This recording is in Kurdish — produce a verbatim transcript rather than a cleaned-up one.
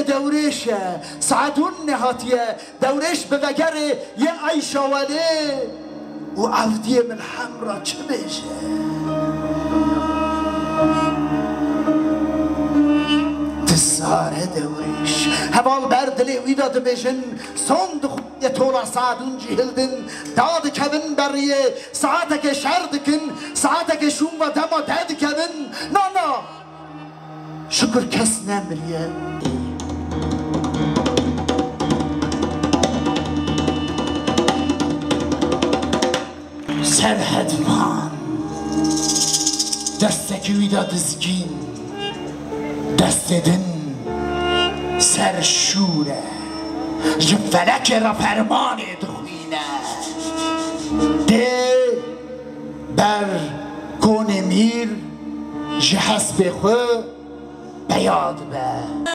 Dewrêş e, saet hûn nehatiye, Dewrêş bi vegerê yê Eyşa welê û evdiyê min hemra çi bêje? Dizare Dewrêş. Heval ber dilê wî de dibêjin, son dixwîne tola saet hûn cî hildin, dadikevin beriyê, saeteke şer dikin, saeteke şûn ve dema derdikevin. Na, na! Şikir kes nemiriye. Serhedvan destekî wî de dizgîn, destê din ser şûr e. Ji felekê re fermanê dixwîne. Dê ber konê mîr ji hespê xwe beya dibe.